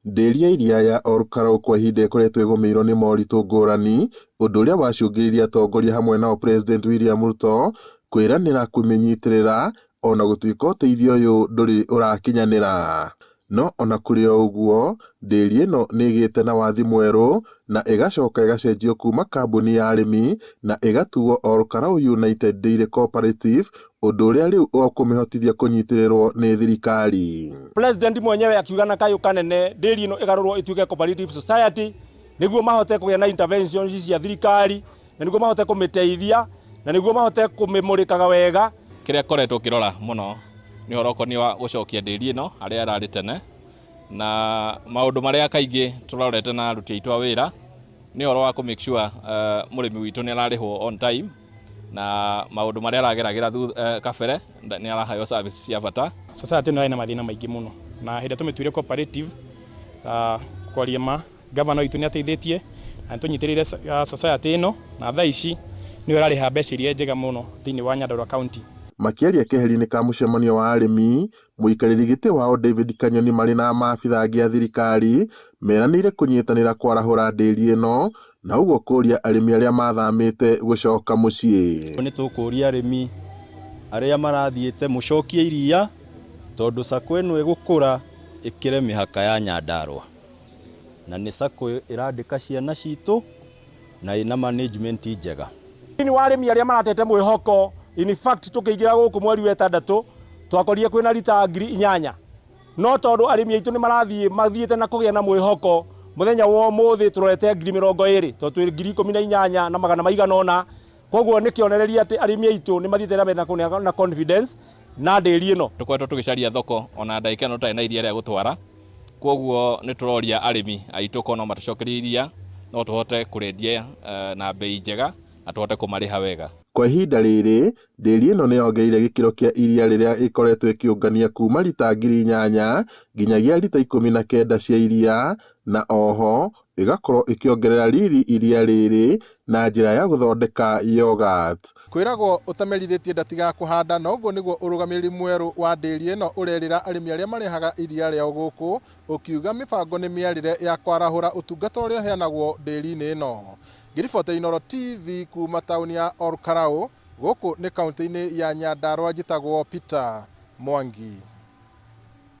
Ndĩri ya iria ya Olkalau kwa ihinda ĩkoretwo ĩgũmĩirwo nĩ moritũ ngũrani, ũndũ ũrĩa wacũngĩrĩirie atongoria hamwe nao President William Ruto kwĩranĩra kũmĩnyitĩrĩra ona gũtuĩka ũteithio ũyũ ndũrĩ ũrakinyanĩra. No ona kũrĩ o ũguo, ndĩri ĩno nĩ ĩgĩte na wathi mwerũ na ĩgacoka ĩgacenjio kuma kambuni ya arĩmi na ĩgatuo Olkalau United Dairy Cooperative ũndũ ũrĩa rĩu ũkũmĩhotithia kũnyitĩrĩrwo nĩ thirikari. President mwenyewe akiuga na kayũ kanene ndĩri ĩno ĩgarũrwo ĩtuĩke cooperative society nĩguo mahote kũgĩa na interventions cia thirikari na nĩguo mahote kũmĩteithia na nĩguo mahote kũmĩmũrĩkaga wega. Kĩrĩa ngoretwo ngĩrora mũno nĩ ũhoro ũkoniĩ wa gũcokia ndĩri ĩno harĩa ĩrarĩ tene, na maũndũ marĩa kaingĩ tũrorete na aruti aitũ a wĩra nĩ ũhoro wa kũ make sure mũrĩmi witũ nĩ ararĩhwo on time, na maũndũ marĩa arageragĩra kabere nĩ araheo service cia bata. Society ĩno yarĩ na mathĩna maingĩ mũno na hĩndĩ ĩrĩa tũmĩtuire cooperative, kwaria ma, governor witũ nĩ ateithĩtie na nĩ tũnyitĩrĩire society ĩno na thaa ici nĩyo ĩrarĩha mbeca iria njega mũno thĩinĩ wa Nyandarua County. Makĩaria keheri-inĩ ka mũcemanio wa arĩmi, mũikarĩri gĩtĩ wao David Kanyoni marĩ na maabitha angĩ a thirikari meranĩire kũnyitanĩra kwarahũra ndĩri ĩno na ũguo kũria arĩmi arĩa mathamĩte gũcoka mũciĩ. Nĩ tũkũria arĩmi arĩa marathiĩte mũcokie iria tondũ sacco ĩno ĩgũkũra ĩkĩre mĩhaka ya Nyandarua, na nĩ sacco ĩrandĩka ciana citũ na ĩna management njega. Thĩinĩ wa arĩmi arĩa maratete mwĩhoko, in fact tũkĩingĩra gũkũ mweri wa ĩtandatũ twakorire kwĩna rita 8,000, no tondũ arĩmi aitũ nĩ marathiĩ mathiĩte na kũgĩa na mwĩhoko, mũthenya wa ũmũthĩ tũrorete 20,000 tondũ twĩ 18,400. Koguo nĩ kĩonereria atĩ arĩmi aitũ nĩ mathiĩte na mbere na kũgĩa na confidence na ndĩri ĩno. Tũkoretwo tũgĩcaria thoko ona ndagĩka ĩno tũtarĩ na iria rĩa gũtwara, koguo nĩ tũroria arĩmi aitũ korwo no matũcokerie iria no tũhote kũrĩendia na bei njega na tũhote kũmarĩha wega. Kwa ihinda rĩrĩ, ndĩri ĩno nĩ yongereire gĩkĩro kĩa iria rĩrĩa ĩkoretwo ĩkĩũngania kuma rita 8,000 nginyagia rita 19 cia iria, na oho ĩgakorwo ĩkĩongerera riri iria rĩrĩ na njĩra ya gũthondeka yogurt. Kwĩragwo ũtamerithĩtie ndatigaga kũhanda, na ũguo nĩguo ũrũgamĩrĩri mwerũ wa ndĩri ĩno ũrerĩra arĩmi arĩa marehaga iria rĩao gũkũ, ũkiuga mĩbango nĩ mĩarĩre ya kwarahũra ũtungata ũrĩa ũheanagwo ndĩri-inĩ ĩno. Ngĩribotera Inooro TV kuma taũni ya Olkalau, gũkũ nĩ kaũntĩ-inĩ ya Nyandarua, njĩtagwo Peter Mwangi.